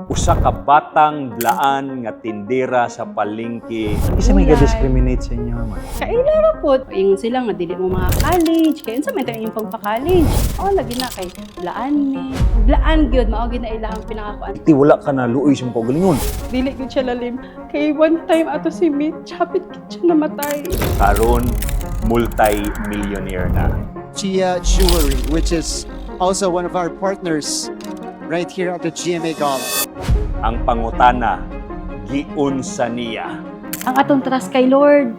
Usa ka batang blaan nga tindera sa palengke. Isa may Kulay. ga-discriminate sa inyo, man. Kaila ra po. Ingon sila nga dili mo maka-college. Kay unsa man tayo inyong pagpa-college? Oh, lagi na kay blaan ni. Blaan gyud mao gyud na ilahang pinakakuan. Ti wala ka na luoy sa mga kaugalingon. Dili gyud siya lalim. Kay one time ato si Mitch, hapit gid siya namatay. Karon multi-millionaire na. Chia Jewelry, which is also one of our partners right here at the GMA Gala. Ang pangutana, giunsa niya? Ang atong trust kay Lord,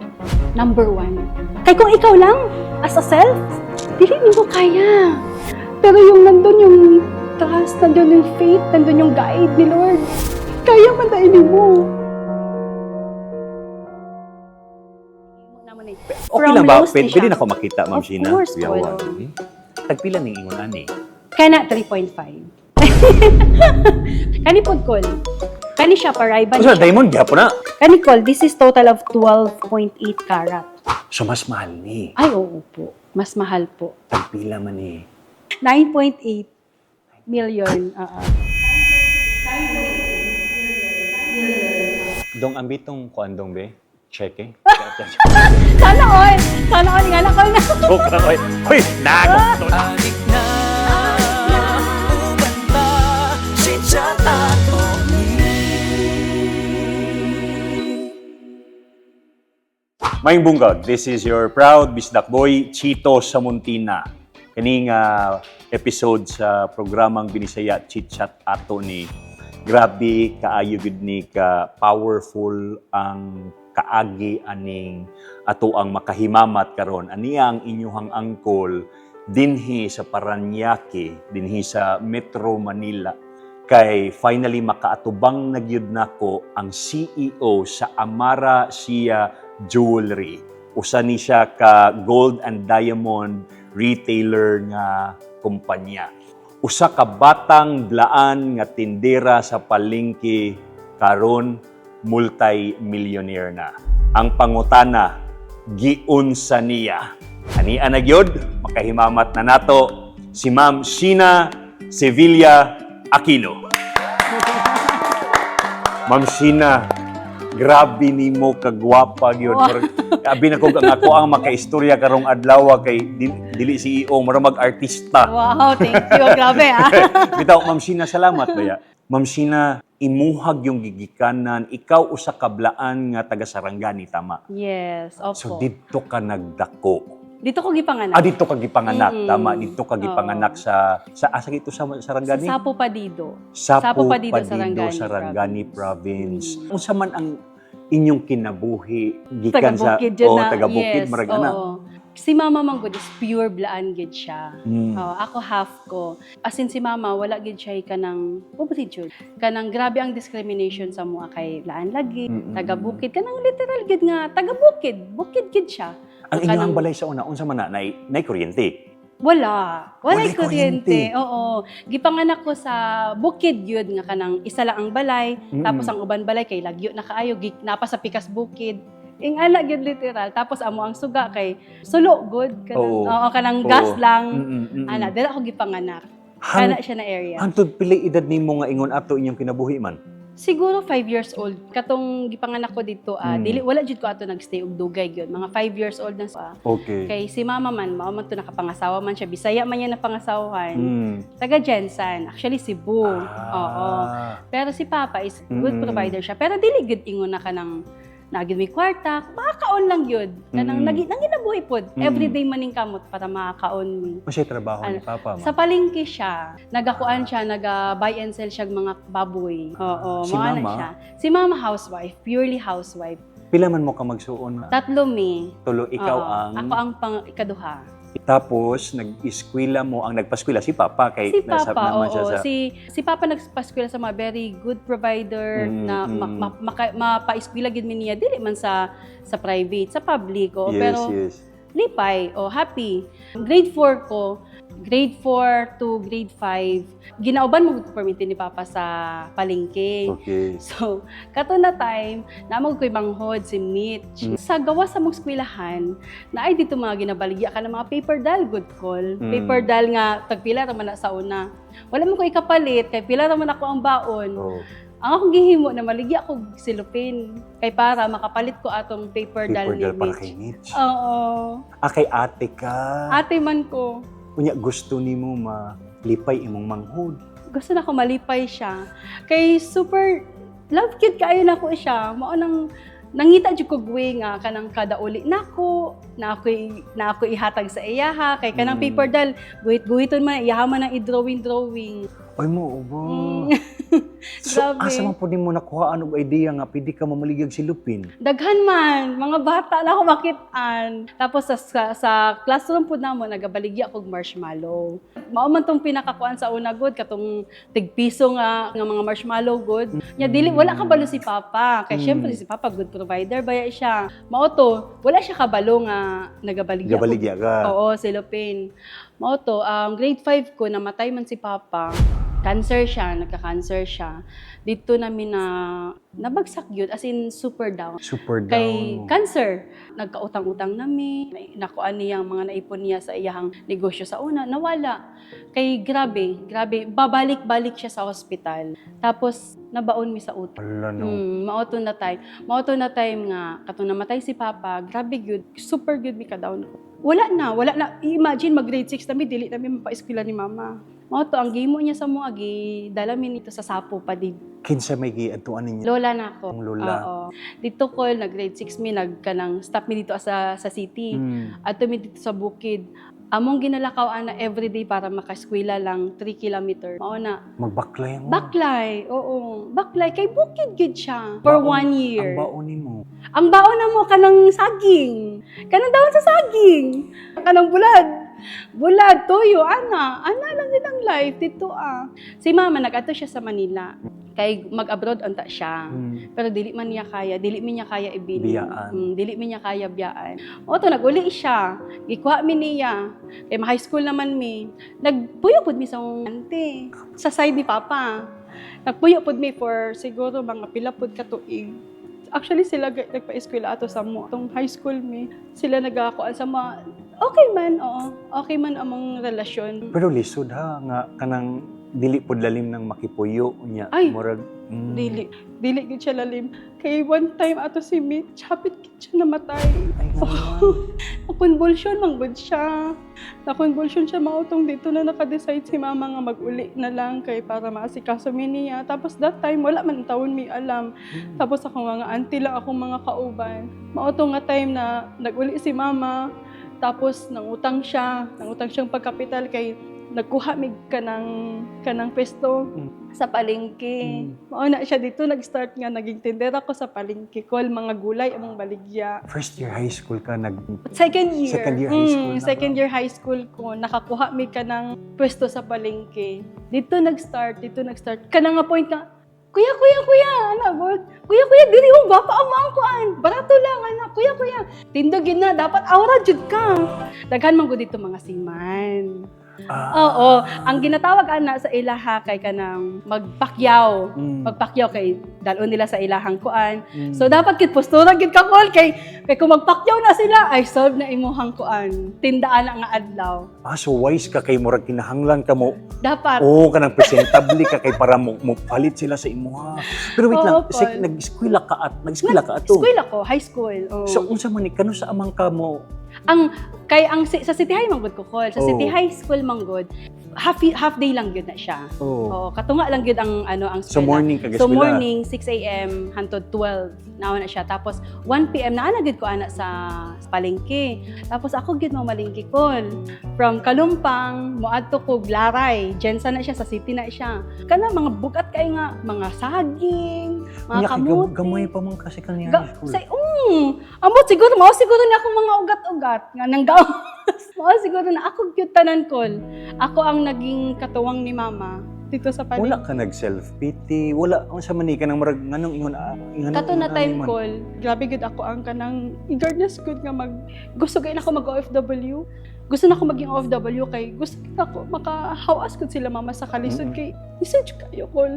number one. Kay kung ikaw lang, as a self, dili nimo kaya. Pero yung nandun yung trust, nandun yung faith, nandun yung guide ni Lord, kaya man dahil mo. Okay From lang ba? lows ni Pwede, pwede siya. na ko makita, Ma'am Of Sheena. course, Kuyawan. Kolo. Tagpila ning ingon ani? Kana 3.5. Kani pod kol. Kani siya parayban Usa siya. diamond gyapon na. Kani kol, this is total of 12.8 karat. So mas mahal ni. Ay, oo po. Mas mahal po. Tagpila man ni. 9.8 million. Oo. Dong ambitong kuan dong be? Cheque. Sana all! Sana all! Nga na call na. Joke lang oy. Hoy, nago. Anik na uban ta si Chatato ni. Maayong bungkag, this is your proud Bisdak Boy, Chito Samontina. Kaning episode sa programang Binisaya Chit Chat ato ni. Grabe kaayo gud ni ka powerful ang kaagi aning ato ang makahimamat karon. Aniya ang inyuhang angkol dinhi sa Paranaque, dinhi sa Metro Manila, kay finally makaatubang na gyud nako ang CEO sa Amara Sia Jewelry. Usa ni siya ka gold and diamond retailer nga kumpanya. Usa ka batang blaan nga tindera sa palengke, karon multi-millionaire na. Ang pangutana, giunsa niya? Ania na gyud, makahimamat na nato si Ma'am Sheena Sevilla Aquino. Ma'am Sheena, grabe nimo kagwapa gyud. Wow. Murag, abi na ko ang ako ang makaistorya karong adlaw kay dili CEO, mura mag-artista. Wow, thank you. Grabe ah. Bitaw, Ma'am Sheena, salamat baya. Ma'am Sheena, imuhag yung gigikanan, ikaw usa ka blaan nga taga Sarangani, tama? Yes, opo. So didto ka nagdako. Dito ko gipanganak. Ah, dito ka gipanganak, tama. Dito ka gipanganak sa asa gito sa Sarangani? Sa Sapo Padido. Sapo, Sapo Padido, Padido, Sarangani Sarangani Province. Unsa man ang inyong kinabuhi gikan sa Taga-bukid yun oh, na. taga-bukid Yes, marag ana. oo. Si Mama Manggod is pure blaan gid siya. Oo, ako half ko. As in si Mama, wala gid siya kanang pobre jud. Kanang grabe ang discrimination sa mua kay blaan lagi, taga-bukid, kanang literal gid nga taga-bukid, bukid gid siya. Ang inyong Kanang- balay sa una, unsa man na nay kuryente? Wala. Walay Walay kuryente. Oo. Gipanganak ko sa bukid yun nga kanang isa lang ang balay, tapos ang uban balay kay lagyo na kaayo, napa sa pikas bukid. Ing ana gyud literal. Tapos amo ang suga kay sulo good kanang oo, kanang gas lang. Ana dira ako gipanganak. Kana siya na area. Hangtod pila edad nimo nga ingon ato inyong kinabuhi man? Siguro 5 years old katong gipanganak ko dito, dili wala jud ko ato nagstay og dugay gyud. Mga 5 years old na sa. Kay si mama man mao man to nakapangasawa man siya, Bisaya man niya napangasawahan. Taga GenSan, actually Cebu. Oo. Pero si Papa is good provider siya. Pero dili gud ingon na kanang nagid may kwarta, makakaon lang yun. Kanang nanginabuhi pod. Everyday maning kamot para makakaon mi. Unsay trabaho ni Ano, Papa man? Sa palengke siya, nagakuan siya, naga buy and sell siya mga baboy. Oo, Si mao na Mama? siya. Si Mama housewife, purely housewife. Pila man mo ka magsuon? Tatlo mi. Tulo ikaw Oo. ang Ako ang pang ikaduha. Tapos nag-eskwela mo, ang nagpaskwela si Papa kay Si nasa Papa, naman siya oo. sa Si Papa nagpaskwela sa mga very good provider na mapaeskwela gid mi niya dili man sa private, sa public, oo. Pero lipay, oh, happy. Grade 4 ko, Grade 4 to grade 5, ginauban mo ko permitin ni Papa sa palengke. So, kato na time, naa man ko'y manghod si Mitch. Sa gawas sa mong eskwelahan, naay dito mga ginabaligya ka ng mga paper doll, good call. Paper doll nga, tagpila ra man na sa una. Wala man ko ikapalit, kay pila ra man ako ang baon. Ang akong gihimo na maligya ko cellophane kay para makapalit ko atong paper doll Paper ni doll para Mitch. kay Mitch. Oo. Ah, kay ate ka. Ate man ko. Unya gusto nimo malipay imong manghod. Gusto na ko malipay siya. Kay super love cute kaayo nako siya. Mao nang nangita jud ko way nga kanang kada uli nako na ako ihatag sa iyaha kay kanang paper doll guhit-guhiton man iyaha man ang i-drawing drawing. Ay mo, ba? So, Grabe. asa man po nimo nakuhaan og idea nga pwede ka mamaligyag cellophane? Daghan man, mga bata na ako makitaan. Tapos sa classroom po namo nagabaligya kog marshmallow. Mao man tong pinakakuan sa una good katong tigpiso nga mga marshmallow good. Nya dili wala kabalo si Papa kay syempre si Papa good provider baya siya. Mao to, wala siya kabalo nga nagabaligya. Gabaligya ka. Oo, cellophane. Mao to, grade 5 ko namatay man si Papa. Cancer siya, nagka-cancer siya. Dito namin na nabagsak yun, as in super down. Super down. Kay cancer, nagkautang-utang nami, nakuan niya ang mga naipon niya sa iyahang negosyo sa una, nawala. Kay grabe, grabe, babalik-balik siya sa hospital. Tapos nabaon mi sa utang. Wala no. Mao to na time. Mao to na time nga katong namatay si Papa, grabe gyud, super gyud mi ka down ko. Wala na, wala na. Imagine mag grade 6 nami, dili nami mapaeskwela ni Mama. Mao to ang gimo niya sa mo agi dala mi nito sa Sapo pa di. Kinsa may giadtuan ninyo? Lola na ako. Ang lola. Oo. Dito ko nag grade 6 mi nagkanang stop mi dito sa city. Adto mi dito sa bukid. Among ginalakaw ana everyday para makaeskwela lang 3 kilometer. Mao na. Magbaklay mo. Baklay, oo. Baklay kay bukid gid siya for Baon- one year. Ang baon nimo. Ang baon na mo kanang saging. Kanang dahon sa saging. Kanang bulad. Bulad, toyo, ana. Ana lang din ang life dito ah. Si mama nag-adto siya sa Manila. Kay mag-abroad unta siya. Pero dili man niya kaya, dili man niya kaya ibili. Biyaan. Dili man niya kaya biyaan. O to nag-uli siya. Gikuha mi niya. Kay ma-high school naman mi. Nagpuyo pud mi sa ante. Sa side ni Papa. Nagpuyo pud mi for siguro mga pila pud ka tuig. Actually sila nagpa-eskwela ato sa mo. Tong high school mi, sila nagakuan sa mga okay man, oo. Okay man among relasyon. Pero lisod ha nga kanang dili pod lalim ng makipuyo niya. Ay, Murag Dili, dili gid siya lalim. Kay one time ato si Mitch, hapit gid siya namatay. Ay, ngano. Na-convulsion man gud siya. Na-convulsion siya mao tong dito na naka-decide si mama nga mag-uli na lang kay para maasikaso mi niya. Tapos that time wala man taon mi alam. Tapos akong mga auntie lang akong mga kauban. Mao to nga time na nag-uli si mama. Tapos nangutang siya, nangutang siyang pagkapital kay nagkuha mig kanang pwesto sa palengke. Mao na siya dito nag-start nga naging tindera ko sa palengke kol mga gulay among baligya. First year high school ka nag Second year. Second year high school na Second ba? year high school ko, nakakuha mi kanang pwesto sa palengke. Dito nag-start, dito nag-start. Kanang nga point nga, "Kuya, kuya, kuya, anak, God. Kuya, kuya, diri oh, gwapa ang mga kuan. Barato lang, anak. Kuya, kuya. Tindog yun na, dapat aura jud ka." Daghan man gud dito mga seaman. Oo, ang ginatawag ana sa ilaha kay kanang magpakyaw. Magpakyaw kay dalon nila sa ilahang kuan. So dapat kit postura gid ka kol kay kay kung magpakyaw na sila ay solve na imuhang kuan. Tindaan na nga adlaw. Ah, so wise ka kay murag kinahanglan ka mo. Dapat. Oo, kanang presentable ka kay para mo palit sila sa imuha. Pero wait Oo, lang, Paul. nag-eskwela ka at nag-eskwela ka ato. Eskwela ko, high school. Oo. So unsa man ni kano sa amang ka mo? Ang kay ang sa City High manggod ko kol. Sa City High School manggod, half half day lang gyud na siya. Oo, katunga lang gyud ang ano ang So eskwela. morning ka So eskwela. morning 6 a.m. hantod 12 naa na siya. Tapos 1 p.m. naa na gyud ko ana sa palengke. Tapos ako gyud mamalengke kol. From Kalumpang moadto ko Laray. GenSan na siya, sa city na siya. Kana mga bugat kay nga mga saging, mga Unya, kay kamote. gamay pa man kasi kanya high school. Say, amot siguro, mao siguro na akong mga ugat-ugat nga nang gawas. Mao siguro na ako gyud tanan kol. Ako ang naging katuwang ni mama dito sa palengke. Wala ka nag self pity, wala unsa man ni kanang murag nganong ingon ah, ingon Kato na ingon time man. call, grabe gud ako ang kanang eagerness gud nga mag gusto gay nako mag OFW. Gusto na ko maging OFW kay gusto kita ko makahawas gud sila mama sa kalisod kay lisod jud kayo kol.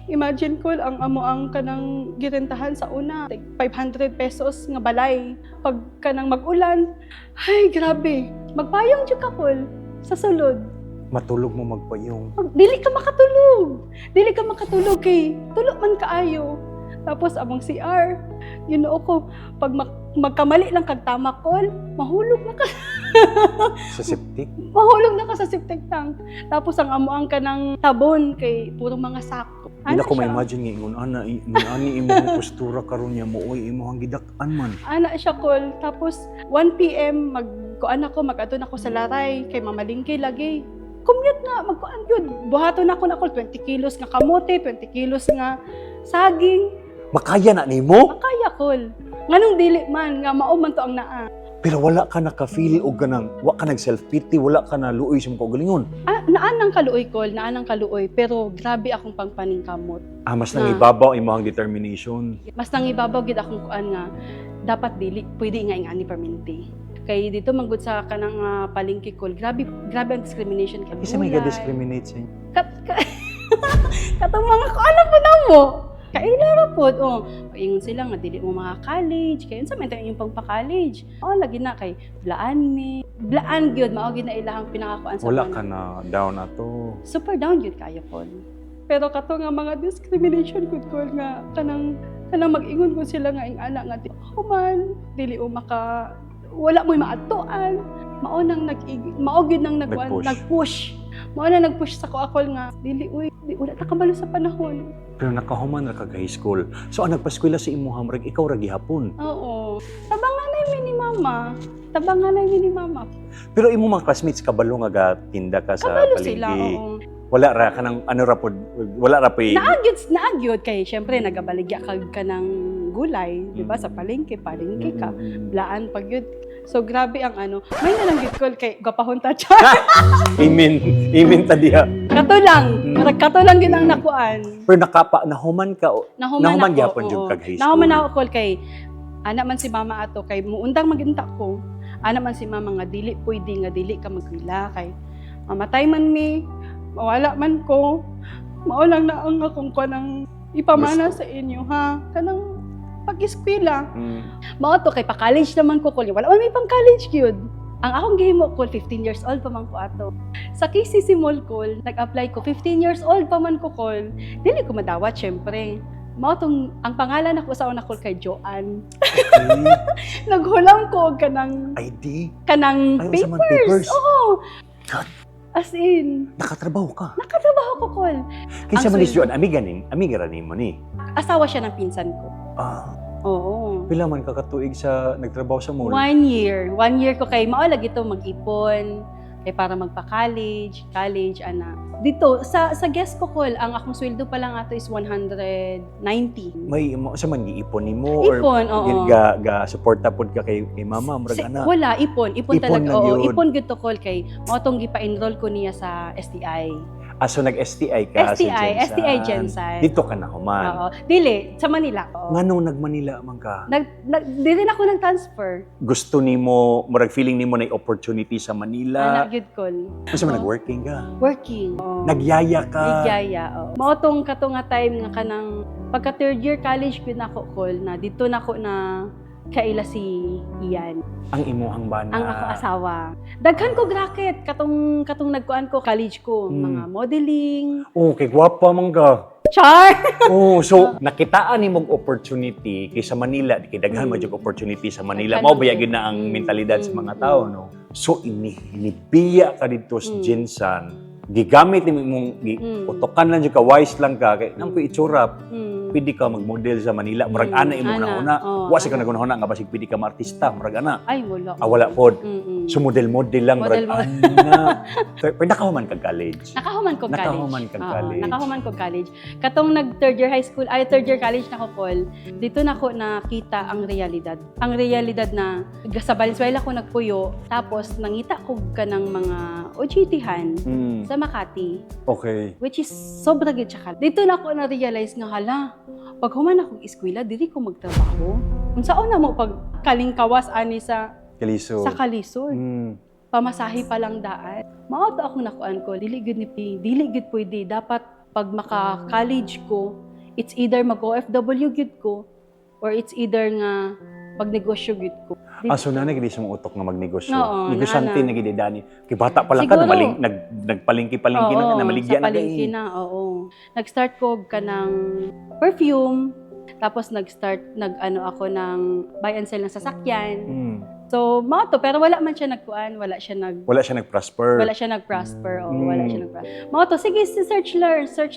Imagine ko ang amo ang kanang girentahan sa una, like 500 pesos nga balay. Pag kanang mag-ulan, ay grabe. Magpayong jud ka kol sa sulod. Matulog mo magpayong. Pag dili ka makatulog. Dili ka makatulog kay tulog man kaayo. Tapos among CR, Ginoo ko, pag magkamali lang kag tama kol, mahulog na ka. Sa septic. Mahulog na ka sa septic tank. Tapos ang amo ang kanang tabon kay puro mga sako. Hindi Ana ko siya. ma-imagine nga ingon ana, ingon ani imong postura karon niya mo oy imong gidak-an man. Ana siya kol. Tapos 1 PM magkuan ako, mag-adto na ako sa Laray kay mamalingke lagi. Commute na, magkuan gyud. Buhaton ako na kol 20 kilos nga kamote, 20 kilos nga saging. Makaya na nimo? Makaya kol. Nganong dili man nga mao man to ang naa. Pero wala ka naka-feel og ganang, wa ka nag self-pity, wala ka na luoy sa imong kaugalingon. Ah, naan ang kaluoy kol, naan ang kaluoy, pero grabe akong pangpaningkamot. Ah, mas Na. nangibabaw imong determination. Mas nangibabaw gid akong kuan nga dapat dili pwede nga ingani perminti. Kay dito manggod sa kanang palengke kol, grabe grabe ang discrimination kay Kasi may gulay. ga-discriminate sa inyo. Katong mga kuan na po na mo. Kaila ra pod oh. Paingon sila nga dili mo maka-college, kay unsa man tayo inyong pagpa-college. Oh, lagi na kay blaan mi. Blaan gyud mao gyud na ilahang pinakakuan sa Wala panahon. ka na down ato. Super down gyud kayo kol. Pero kato nga mga discrimination gud kol nga kanang kanang mag-ingon ko sila nga ing ana nga di human dili o maka wala mo'y maadtoan, mao nang nag mao gyud nang nagkuan, Nag-push. nag-push, mao nang nag-push sa ko akol nga dili uy di wala ta kabalo sa panahon. Pero nakahuman ra kag high school. So ang nagpaskwela sa imuha murag ikaw ra gihapon. Oo, tabangan na mi ni mama, tabangan na mi ni mama. Pero imong mga classmates kabalo nga gatinda ka sa Kabalo sila, palengke. oo. Wala ra kanang ano ra pod, wala ra poy Naagyod, naagyod kay syempre nagabaligya kag kanang gulay, di ba, sa palengke, palengke ka. Laan pag yun. So grabe ang ano. May nalang gid kol kay gwapahon ta char. Imin, imin ta diha. Kato lang. Murag kato lang gid ang nakuan. Pero nakapa nahuman ka o- Nahuman, Nahuman ako. gyapon jud Oo. kag high school. Nahuman ako kol kay ana man si mama ato kay muundang maginta ko. Ana man si mama nga dili pwede nga dili ka magwila kay mamatay man mi, mawala man ko. Mao lang na ang akong kanang ipamana sa inyo ha. Kanang pag-eskwela. Mao to kay pa-college naman ko kol. Wala man may pang-college gyud. Ang akong gihimo kol 15 years old pa man ko ato. Sa KCC Mall kol, nag-apply ko 15 years old pa man ko kol. Dili ko madawat syempre. Mao tong ang pangalan ako sa una kol kay Joanne. Okay. Naghulam ko og kanang ID. kanang Ay, unsa papers. man papers? Oo. God. As in, Nakatrabaho ka. nakatrabaho ko kol. Kinsa Ang man is sweldo. Joan, amiga nin, amiga ra nimo ni. Asawa siya ng pinsan ko. Ah, Oo. Pila man ka katuig sa nagtrabaho sa mall? One year. One year ko kay mao lagi to mag-ipon kay para magpa-college, college ana. Dito sa guest ko kol, ang akong sweldo pa lang ato is 190. May mo sa man giipon nimo Ipon, oo. or ga ga suporta pod ka kay mama murag ana. Wala, ipon. Ipon, Ipon talaga. lang Oo, yun. ipon gyud to kol kay mao tong gipa-enroll ko niya sa STI. Ah, so nag-STI ka sa STI, Jensan. STI Jensan. Dito ka na human. Oo. Dili, sa Manila. Oo. Nganong nag-Manila man ka? Nag, di rin ako nag-transfer. Gusto nimo murag feeling nimo na opportunity sa Manila. Anak gyud kol. Unsa man Oo. nag-working ka? Working. Oo. Nagyaya ka. Nagyaya, oo. Mao tong kato nga time nga kanang pagka third year college gyud nako kol na dito nako na kaila si Ian, Ang imuhang bana. ang ako asawa. Daghan ko racket katong katong nagkuan ko college ko, mga modeling. Oh, kay gwapa man ka. Char. Oh, so nakitaan nimo og opportunity kay sa Manila, kay daghan man jud opportunity sa Manila. Daghan Mao ba man gyud na ang mentalidad sa mga tao, no? So ini inibiya ka didto sa Jensan. Gigamit nimo imong utokan lang jud ka, wise lang ka kay nang koy itsura, pwede ka magmodel sa Manila. Murag ana imong Ana. una. Oo, Wa sa ka ana. nagunahuna nga basig pwede ka maartista, murag ana. Ay, wala. Ah, wala pod. So model-model lang murag Model-model. ana. Pero nakahuman kag college. Nakahuman ko college. Nakahuman kag Oo, college. nakahuman ko college. Katong nag third year high school, ay third year college na ko, Paul, dito na ko nakita ang realidad. Ang realidad na sa Valenzuela ko nagpuyo, tapos nangita ko ka ng mga OJT-han sa Makati, which is sobra gyud siya ka. Dito na ako na-realize nga hala, pag human akong eskwela, dili ko magtrabaho. Unsaon na mo pag kalingkawas ani sa Kaliso. sa kalisod. Pamasahe pa lang daan. Mao to akong nakuan ko, dili gyud ni dili gyud pwede. Dapat pag maka-college ko, it's either mag-OFW gyud ko or it's either nga magnegosyo gyud ko. Ah, so naa na gid sa imong utok nga magnegosyo. Oo, Negosyante naa na. na gid dani. Kay bata pa lang ka Siguro. namaling, nagpalingki-palingki na ka, Oo, namaligya sa na palengke kay. na, oo. Nag-start ko kanang perfume, tapos nag-start, nag-ano ako ng buy and sell ng sasakyan. So, mao to, pero wala man siya nagkuan, wala siya nag Wala siya nag-prosper. Wala siya nag-prosper, o wala siya nag-prosper. Mao to, sige, search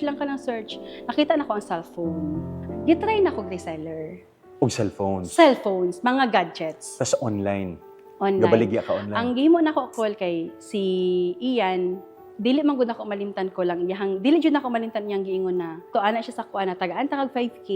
lang ka ng search. Nakita na ko ang cellphone. Gitry na ko reseller. Og cellphones. Cellphones, mga gadgets. Tas online. Online. Gabaligya ka online. Ang gihimo nako call kay si Ian, dili man gud ako malimtan ko lang iyang dili jud nako malimtan iyang giingon na to ana siya sa kuan na tagaan ta kag 5K,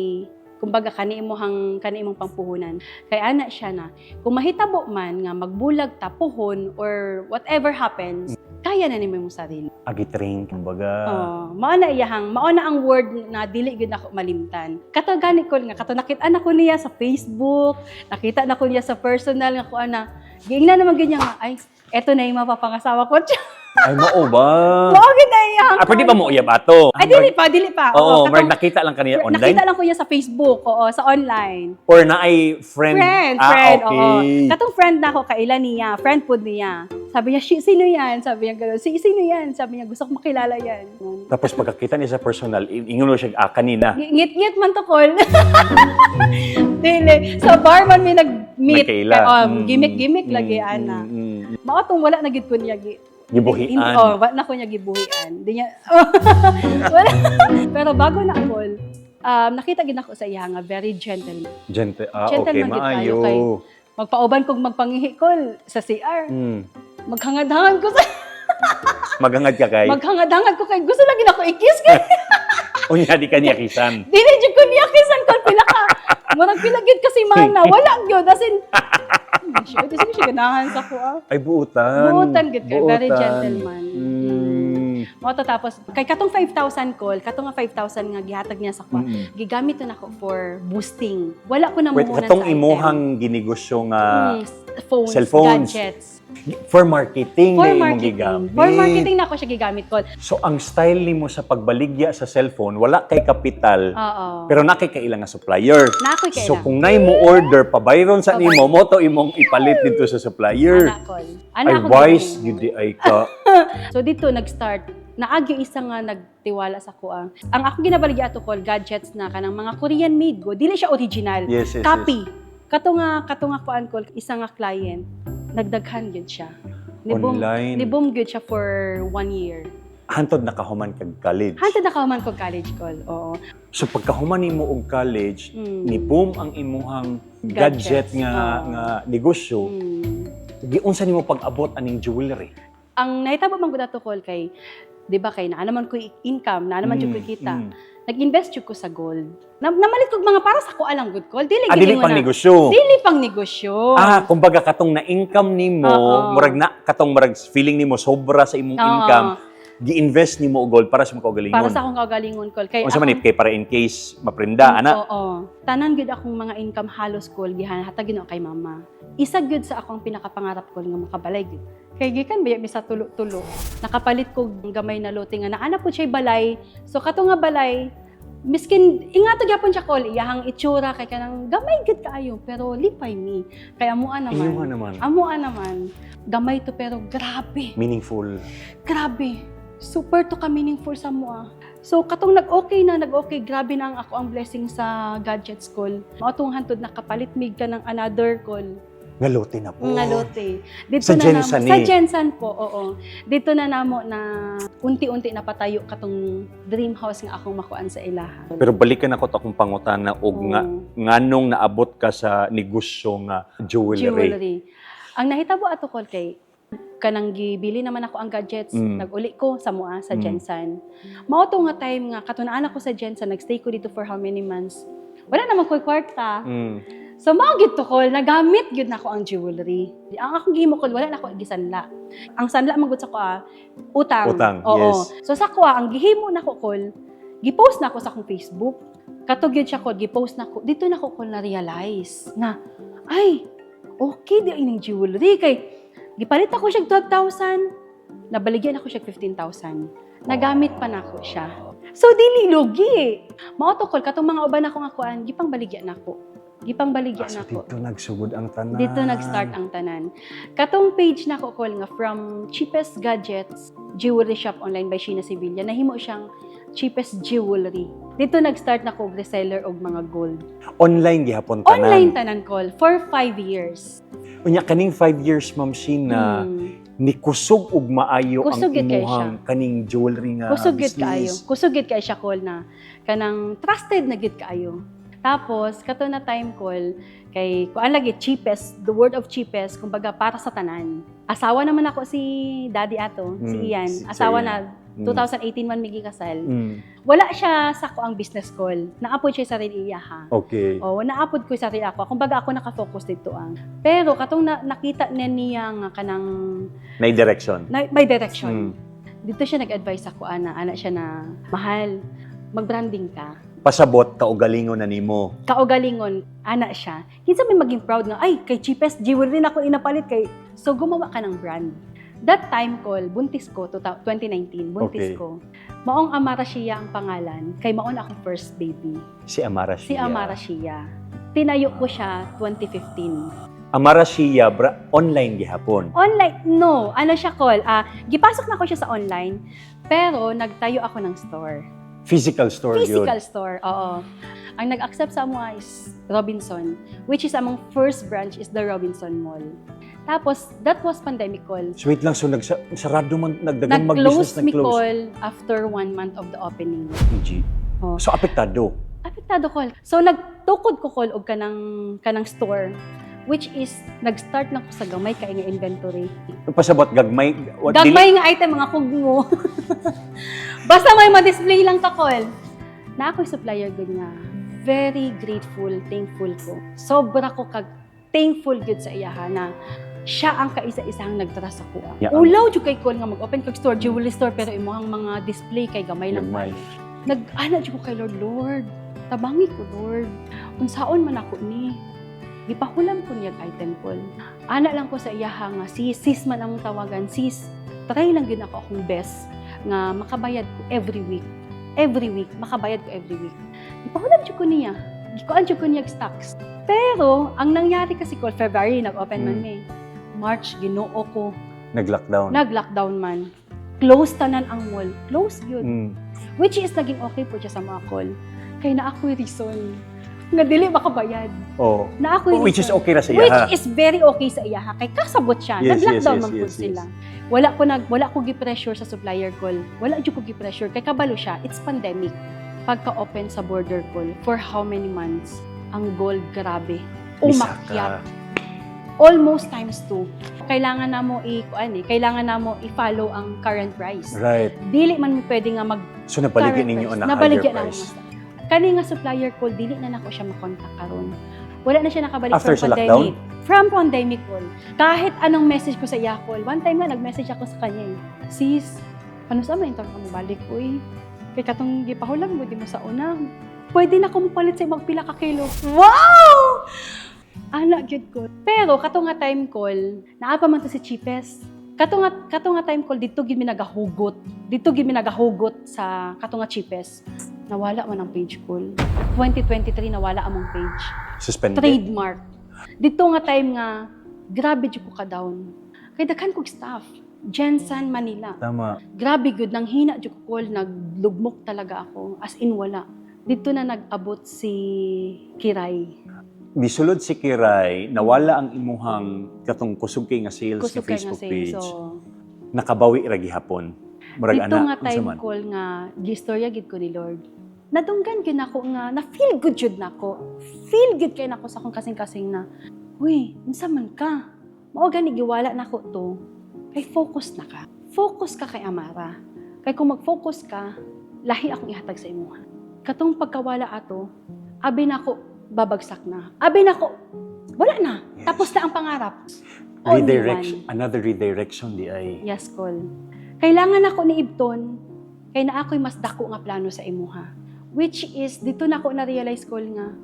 kumbaga kani imong pangpuhunan. Kay ana siya na kung mahitabo man nga magbulag ta puhon or whatever happens, kaya na nimo imong sarili. Agi train kumbaga. Oh, mao na iyahang, mao na ang word na dili gyud ako malimtan. Kato gani ko nga kato nakita na ko niya sa Facebook, nakita na ko niya sa personal nga kuan na giingnan naman gyud niya nga, "Ay, eto na yung mapapangasawa ko." Ay, mao ba? Mao gyud na iyang. Ah, pwede ba mo uyab ato? Ay, dili pa, dili pa. Oo, katong- marag nakita lang kaniya online. Nakita lang ko niya sa Facebook, oo, sa online. Or na ay friend. Friend, Ah, friend, okay. oo. Katong friend na ako, kaila niya, friend pod niya. Sabi niya, "Sino yan?" Sabi niya gano'n. "Sino yan?" Sabi niya, "Gusto ko makilala yan." Tapos pagkakita niya sa personal, ingon mo siya, ah, kanina. Ngit-ngit man to, call. Dili. Sa bar man may nag-meet. Nagkaila. Kay, gimmick-gimmick lagi, ana. Mao tong wala na gid ko niya Gibuhian. Hindi, oh, wala na ko niya gibuhian. Di niya, wala. Pero bago na call, nakita gid ako sa iya nga very gentleman. Ah, okay, Gentleman gid maayo. kayo kay magpauban kog magpangihi call sa CR. Maghangad-hangad ko sa Maghangad ka kay. Maghangad-hangad ko kay gusto lagi nako i-kiss kay Unya di kaniya kisan. dili jud ko niya kisan kol pila ka. Murag pila gyud kasi mana, wala gyud, as in hindi siya, di siya ganahan sa ko ah. Ay, buutan. Buutan gid kay, very gentleman. Mao to, tapos kay katong 5,000 call, katong nga 5,000 nga gihatag niya sa ko. Gigamit to nako for boosting. Wala ko na Wait, muhunan katong sa item. imuhang ginegosyo nga Phones, cellphones. gadgets. For marketing For na imong marketing. gigamit. For marketing na ako siya gigamit ko. So ang style nimo sa pagbaligya sa cellphone, wala kay kapital, Oo. pero na kay kaila nga supplier. Na ako'y kaila. So kung nay mo order pabayron sa nimo, mo to imong ipalit dito sa supplier. Ana call. Ana Ay ako wise gihimo. gyud di ay ka. So dito nag-start naagyo isa nga nagtiwala sa kuang. Ang ako ginabaligya ato call gadgets na kanang mga Korean made go, dili siya original. Yes. Copy. Kato nga kuan call, isa nga client, nagdaghan gyud siya. Ni-boom, Online. ni-boom gyud siya for one year. Hantod nakahuman kag college. Hantod nakahuman ko college call. Oo. So pagkahuman nimo og college, ni boom ang imuhang gadget Gadgets, nga oo. nga negosyo. Giunsa nimo pag-abot aning jewelry? Ang nahitabo man gud ato call kay, 'di ba, kay naa naman ko income, naa naman jud ko kita. Nag-invest jud ko sa gold. Namalit kog mga para sa ko alang good call. Dili Ah, gid dili ingon pang na. negosyo. Dili pang negosyo. Ah, kumbaga katong na-income nimo, Oo. murag na katong murag feeling nimo sobra sa imong Oo. income, gi-invest nimo og gold para sa imong kaugalingon. Para sa akong kaugalingon call. Kay Unsa man ni kay para in case maprinda ana. Oo. Tanan gyud akong mga income halos call gihatag gyud kay mama. Isa gyud sa akong pinakapangarap call nga makabalay gyud. Kay gikan ba mi sa tulo-tulo. Nakapalit ko gamay na lote nga naana po siya balay. So kato nga balay, miskin ingato gyapon siya call iyahang itsura kay kanang gamay gyud kaayo pero lipay mi. Kay amuan naman. Inyuha naman. Amuan naman. Gamay to pero grabe. Meaningful. Grabe. Super to ka meaningful sa mua. So katong nag-okay na, nag-okay, grabe na ang ako ang blessing sa gadgets call. Mao tong hantod nakapalit mig ka ng another call. Nga lote na po. Nga lote. Dito Sa na Jensen namo, eh. sa Jensen po, oo. Dito na namo na unti-unti napatayo katong dream house nga akong makuan sa ilaha. Pero balikan ako to akong pangutana og nga Oo. nganong naabot ka sa negosyo nga jewelry. Jewelry. Ang nahitabo ato call kay kanang gibili naman ako ang gadgets, naguli ko sa mua sa Jensen. Mao to nga time nga katunaan ako sa Jensen, nagstay ko dito for how many months. Wala naman ko'y kwarta. So mao gid to call, nagamit gyud nako ang jewelry. Ang akong gihimo call, wala na ako gisanla. Ang sanla man gud sa ko utang. Utang, Oo. yes. So sa ko ang gihimo nako call, gipost nako sa akong Facebook. Kato gyud siya call, gipost nako. Dito nako call na realize na ay, okay di ining jewelry kay Gipalit ako siya 12,000. Nabaligyan ako siya 15,000. Nagamit pa nako siya. So dili lugi. Mao to, kol, katong mga uban ako nga kuan, gipang baligya nako. Gipang baligya Ah, so nako. dito nagsugod ang tanan. Dito nag-start ang tanan. Katong page nako, kol, nga from Cheapest Gadgets Jewelry Shop Online by Sheena Sevilla, nahimo siyang Cheapest Jewelry. Dito nag-start na ko og reseller og mga gold. Online gihapon tanan. Online tanan, kol, for 5 years. Unya kaning 5 years, Ma'am Sheena, nikusog og maayo Kusog ang gyud kaayo. imuhang kaning jewelry nga Kusog gyud kaayo. business. Kusog gyud kaayo siya, kol, na kanang trusted na gyud kaayo. Tapos kato na time, kol, kay kuan lagi, cheapest, the word of cheapest, kumbaga para sa tanan. Asawa naman ako si Daddy ato, si Ian. Asawa si na 2018 man migi kasal. Wala siya sa ko ang business, kol. Naapod siya sa rin iya ha. Oh, naapod ko sa rin ako. Kumbaga ako naka-focus dito ang. Pero katong nakita na niya nga kanang May direction. na, may direction. Dito siya nag-advise ako, ana, ana siya na, "Mahal, mag-branding ka." Pasabot kaugalingon na nimo. Kaugalingon, ana siya. Kinsa may maging proud nga, "Ay, kay Cheapest Jewelry na ako inapalit kay." So, gumawa ka ng brand. That time, kol, buntis ko, 2019, buntis ko. Maong Amara Shia ang pangalan, kay maon akong first baby. Si Amara Shia. Si Amara Shia. Tinayo ko siya 2015. Amara Shia bra, online gihapon. Online, no. Ano siya, kol? Ah, gipasok na ko siya sa online, pero nagtayo ako ng store. Physical store Physical yun. store, oo. Ang nag-accept sa amo is Robinson, which is among first branch is the Robinson Mall. Tapos, that was pandemic, kol. So wait lang, so nagsarado man, nagdagang mag-business, Nag-close mi, nag-close. kol, after one month of the opening. G. Oh. So apektado. Apektado, kol. So, nagtukod ko, kol, og kanang store, which is, nag-start na ko sa gamay kay nga inventory. Pasabot gagmay Gagmay nga item, mga kugmo. Basta may ma-display lang ka, kol. Na ako'y supplier gud nga. Very grateful, thankful ko. Sobra ko kag thankful gud sa iyaha na siya ang kaisa-isang nagtrust sa kuha. Ulaw jud kay kol nga mag-open kag store, jewelry store, pero imuhang mga display kay gamay lang. Gagmay. Nag-ana jud ko kay Lord, "Lord, tabangi ko, Lord. Unsaon man ako ni?" Gipahulam ko niya item, kol. Ana lang ko sa iyaha nga sis, sis man ang tawagan, "Sis, try lang gyud ako akong best nga makabayad ko every week. Every week, makabayad ko every week." Gipahulam jud ko niya. Gikuan jud ko niya og stocks. Pero ang nangyari kasi, kol, February nag-open man mi. March, Ginoo ko, Nag-lockdown. nag-lockdown man. Close tanan ang mall. Close yun. Which is naging okay po siya sa mga call. Kay na ako'y reason nga dili makabayad. Oh. Na ako'y Which is reason. okay ra sa iya. Which is very okay sa iya ha. Kay kasabot siya. Nag-lockdown man po sila. Wala ko gi-pressure sa supplier, kol. Wala jud ko gi-pressure kay kabalo siya. It's pandemic. Pagka-open sa border, kol, for how many months ang gold grabe umakyat, almost times two. Kailangan na mo i-follow ang current price. Dili man mo pwede nga mag So nabaligyan current ninyo price. na Nabaligyan higher na price. ako. Kani nga supplier call, dili na nako siya makontak karon. Wala na siya nakabalik After from sa pandemic. lockdown? From pandemic, call. Kahit anong message ko sa iya, call. One time nga, nag-message ako sa kanya eh. "Sis, ano sa man ka balik, uy? Kay katong gipahulam mo, di mo sa una. Pwede na ko palit sa imong pila ka kilo." Wow! Ana gyud ko. Pero kato nga time, kol, naa pa man to si Cheapest. Kato nga time, kol, dito gyud mi nagahugot. Dito gyud mi nagahugot sa kato nga Cheapest. Nawala man ang page, kol. 2023 nawala among page. Suspended. Trademark. Dito nga time nga grabe jud ko ka down. Kay daghan kog staff. GenSan, Manila. Grabe gud nang hina jud ko, kol, naglugmok talaga ako. As in wala. Dito na nag-abot si Kiray. Misulod si Kiray, nawala ang imuhang katong kusog kay nga sales Kusog sa kay nga Facebook sales. page. So, Nakabawi ra gihapon. Murag dito ana, nga unsa time man? call nga gistorya gid ko ni Lord. Nadunggan gyud nako nga na feel good jud nako. Feel good kay nako sa akong kasing-kasing na, "Uy, unsa man ka? Mao gani giwala nako to. Kay focus na ka. Focus ka kay Amara. Kay kung mag-focus ka, lahi akong ihatag sa imuha." Katong pagkawala ato, abi nako babagsak na. Abi nako wala na. Tapos na ang pangarap. Only Redirection, one. Another redirection di ay. Yes, kol. Kailangan ako ni Ibton kay na ako'y mas dako nga plano sa imuha. Which is, dito na ako na-realize, kol, nga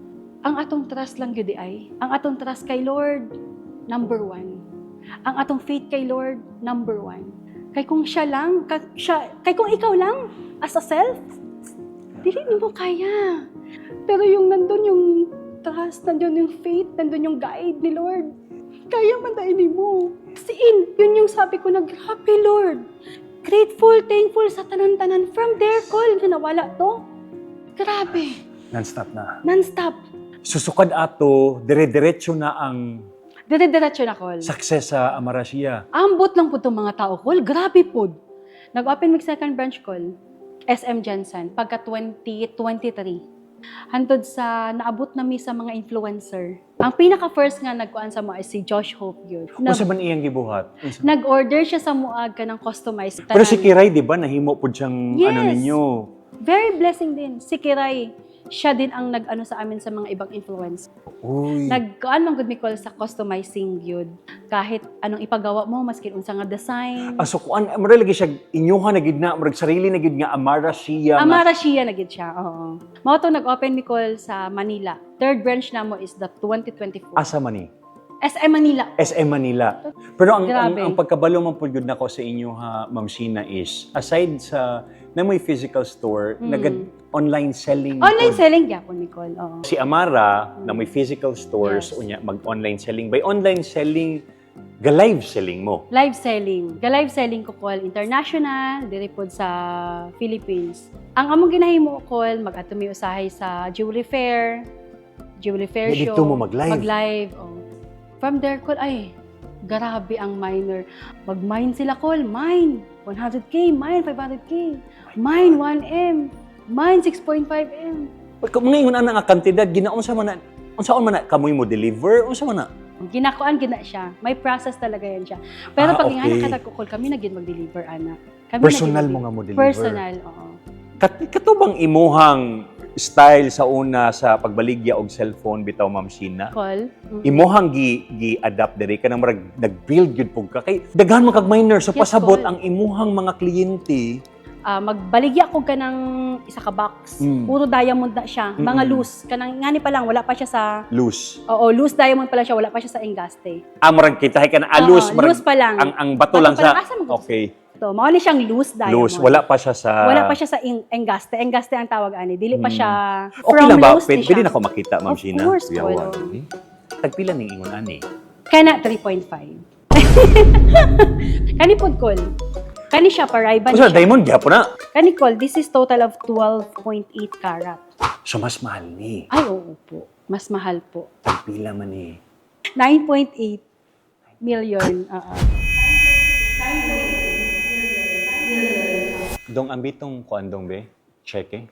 ang atong trust lang gyud ay, ang atong trust kay Lord, number one. Ang atong faith kay Lord, number one. Kay kung siya lang, siya, kay kung ikaw lang, as a self, dili mo kaya. Pero yung nandun yung trust, nandun yung faith, nandun yung guide ni Lord, kaya man dai mo. As in, yun yung sabi ko na, "Grabe, Lord. Grateful, thankful sa tanan-tanan." From there, call, na nawala to. Grabe. Non-stop na. Non-stop. Susukad ato, dire-diretso na ang Dire-diretso na, call. success sa Amarasia. Ambot lang po itong mga tao, call. Grabe po. Nag-open mig second branch, call. SM GenSan, pagka 2023. Hantod sa naabot na mi sa mga influencer. Ang pinaka-first nga nagkuan sa mo ay si Josh Hope yun. Unsa man iyang gibuhat? Unsa? Nag-order siya sa muag kanang customized. Pero si Tanan. Kiray, di ba, nahimo po siyang ano Yes. ninyo? Very blessing din. Si Kiray, siya din ang nag-ano sa amin sa mga ibang influencer. Uy. Nagkuan man gud mi, call, sa customizing yun. Kahit anong ipagawa mo, maskin unsa nga design. Ah, so kuan, mura lagi siya inyuha na gid na, murag sarili na gid nga Amara siya. Amara siya na gid siya, oo. Mao to nag-open mi, call, sa Manila. Third branch namo is the 2024. Asa man ni? SM Manila. SM Manila. Pero Grabe. ang pagkabalo man pud gyud nako sa inyo ha, Ma'am Sheena, is aside sa na may physical store, nag online selling. Online pod. selling gyapon mi, call. Oo. Si Amara na may physical stores unya mag-online selling. By online selling, ga-live selling mo. Live selling. Ga-live selling ko, call, international, diri pod sa Philippines. Ang among ginahimo, call, mag-adto mi usahay sa jewelry fair Yeah, show. dito mo mag-live. Mag-live, oh. From there, call, ay, grabe ang miner. Mag-mine sila, call, mine. 100K, mine, 500K. Mine, 1M. Mine, 6.5M. Pag mga ingon ana nga kantidad, ginaunsa man na, unsaon man na kamoy mo deliver, unsa man na? Ginakuan gina siya. May process talaga yan siya. Pero pag nga nakatagkukol, kami na gid mag-deliver, ana. Kami na Personal gid mo nga mo deliver. Personal, oo. Kato bang imuhang style sa una sa pagbaligya og cellphone bitaw, Ma'am Sheena? Call. Imuhang gi adapt diri kanang murag nag-build gyud pug ka kay daghan man kag miner, so Yes, pasabot call. ang imuhang mga kliyente. Ah, magbaligya ko kanang isa ka box. Puro diamond na siya. Mga loose. Kanang ngani pa lang wala pa siya sa Loose. Oo, loose diamond pa lang siya, wala pa siya sa engaste. Ah, murag kita ka na ah, loose, Oo, murag loose pa lang. ang bato Bato lang pa sa lang. Asa man gud? Okay. To, mao ni siyang loose diamond. Loose, wala pa siya sa Wala pa siya sa engaste. Engaste ang tawag ani. Dili pa siya Okay from lang ba? loose ni Pwede, siya. pwede na ko makita, Ma'am Of Sheena? course, Yawan. Colo. Tagpila ning ingon ani? Kana 3.5. Kani pod, call. Kani siya paraiba ni Usa siya. diamond gyapon na. Kani, call, this is total of 12.8 carat. So mas mahal ni. Ay, oo po. Mas mahal po. Tagpila man ni? 9.8 million. Oo. Dong ambitong kuan dong be? Cheque.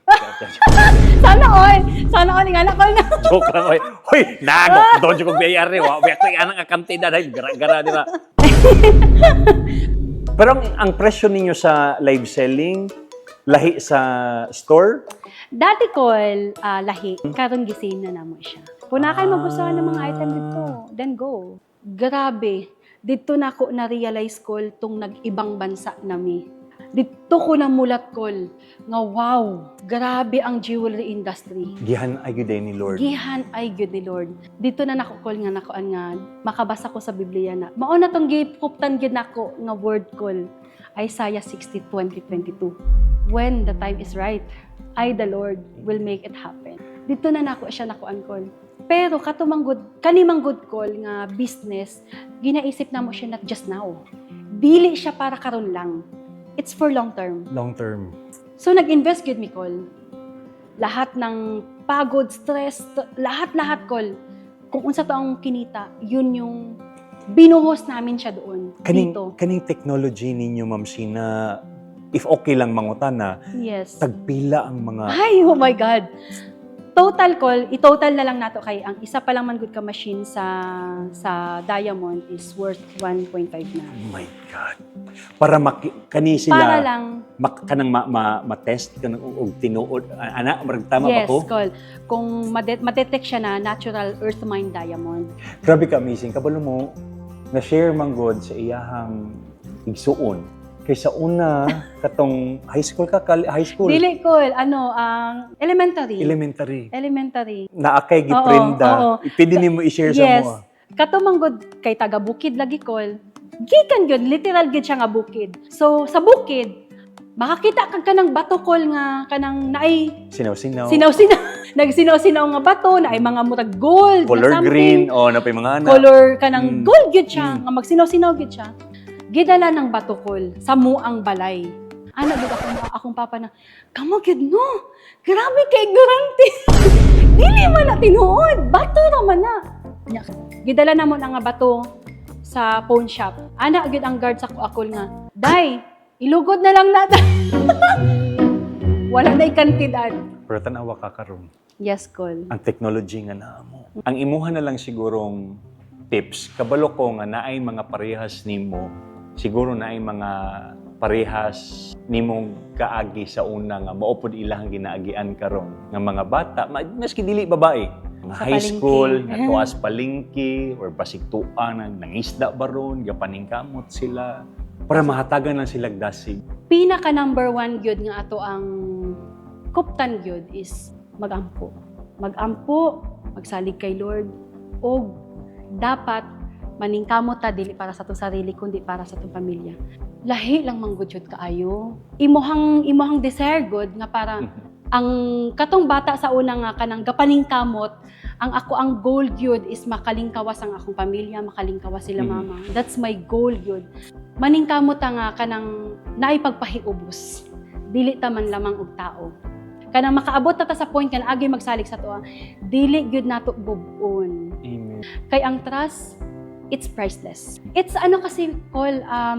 Sana all. Sana all. Nga na call na. Joke lang, oy. Hoy, nago. Doon ko BIR ni. Wa ko anang akantida dahil gara-gara di ba? Pero ang presyo ninyo sa live selling lahi sa store? Dati, call, lahi. Karon gisame na namo siya. Kung na kayo magustuhan ng mga item dito, then go. Grabe. Dito na ako na-realize, call, tong nag-ibang bansa nami. Dito ko namulat, call, nga wow, grabe ang jewelry industry. Gihan ay gyud ni Lord. Gihan ay gyud ni Lord. Dito na nako, call, nga nakuan nga makabasa ko sa Biblia na. Mao na tong gipuptan gyud nako nga word, call. Isaiah 60, 20, 22. "When the time is right, I the Lord will make it happen." Dito na nako siya nakuan, call. Pero katumang kani man gud, call, nga business, ginaisip na mo siya not just now. Dili siya para karon lang. It's for long term. Long term. So nag-invest gyud mi, call. Lahat ng pagod, stress, lahat-lahat, call. Kung unsa to ang kinita, yun yung binuhos namin siya doon. Kaning dito. Kaning technology ninyo, Ma'am Sheena, if okay lang mangutana, tagpila ang mga Ay, oh my God. Total, call, i-total na lang nato kay ang isa pa lang man gud ka machine sa diamond is worth 1.5 na. Oh my God. Para maki, kani sila Para lang kanang ma-test kanang og tinuod ana, murag tama yes, ba ko? Call. Kung madetect siya na natural earth mine diamond. Grabe ka amazing. Kabalo mo na share man god sa iyahang igsuon. Kay sa una katong high school ka, high school? Dili, call, ano, ang elementary. Elementary. Elementary. Naa kay giprenda. Oo. Pwede nimo i-share sa Yes. mo. Kato manggod kay taga bukid lagi, kol. Gikan gyud, literal gyud siya nga bukid. So sa bukid, makakita kag kanang bato, kol, nga kanang naay Sinaw-sinaw. sinaw-sinaw, nagsinaw-sinaw nga bato, naay mga murag gold, na Color something. green. O, napay mga anak. Color kanang gold gyud siya, nga magsinaw-sinaw gyud siya. Gidala ng bato, kol, sa muang balay. Ana gyud akong papa na, "Kamo gyud no. Grabe kay ignorante. Dili man na tinuod, bato ra man na." Nya, gidala namo na nga bato sa pawn shop. Ana gyud ang guard sa akol nga, "Day, ilugod na lang na." Wala na ikantidad. Pero tanawa ka karon. Yes, kol. Ang technology nga naamo. Ang imuha na lang sigurong tips, kabalo ko nga naay mga parehas nimo, siguro naay mga parehas nimong kaagi sa una nga mao pod ilahang ginaagian karon nga mga bata, maski dili babae, mga Sa high palengke. school, nga tuas palengke or basig tua nang nangisda baron, gapaningkamot sila para mahatagan lang sila dasig. Pinaka number one gyud nga ato ang kuptan gyud is magampo. Magampo, magsalig kay Lord, og dapat maningkamot ta dili para sa atong sarili kundi para sa atong pamilya. Lahi lang manggod jud kaayo. Imuhang desire gud nga para ang katong bata sa una nga kanang gapaningkamot, ang ako ang goal gyud is makalingkawas ang akong pamilya, makalingkawas sila mama. That's my goal gyud. Maningkamot ta nga kanang naay pagpahiubos. Dili ta man lamang og tao. Kanang makaabot na ta sa point kan agi magsalig sa tuwa, dili gyud nato bub-on. Amen. Kay ang trust, it's priceless. It's ano kasi, call,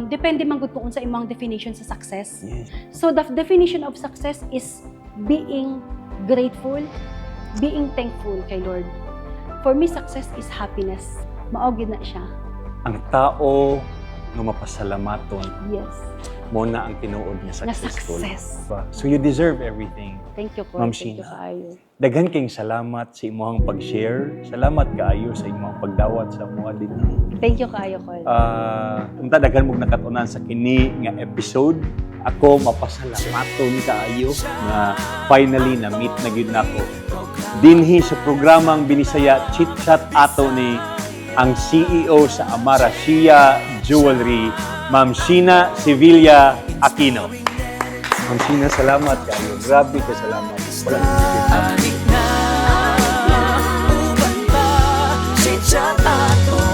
depende man gud kung unsa imong definition sa success. So the definition of success is being grateful, being thankful kay Lord. For me, success is happiness. Mao gyud na siya. Ang tao nga mapasalamaton mo na ang tinuod nga Nga successful. success. Diba? So you deserve everything. Thank you, Col. Ma'am Thank you Sheena. kaayo. Daghan kayong salamat sa imong pag-share. Salamat kaayo sa imong pagdawat sa mga din. Thank you kaayo, Col. Unta daghan mong nakatunan sa kini nga episode. Ako mapasalamaton kaayo nga finally na meet na gyud nako. Dinhi sa programang Binisaya Chit Chat ato ni ang CEO sa Amara Shia Jewelry, Ma'am Sheena Sevilla Aquino. Ma'am Sheena, salamat kaayo. Grabe ka salamat. Wala na Anik na, uban pa, chit-chat ato.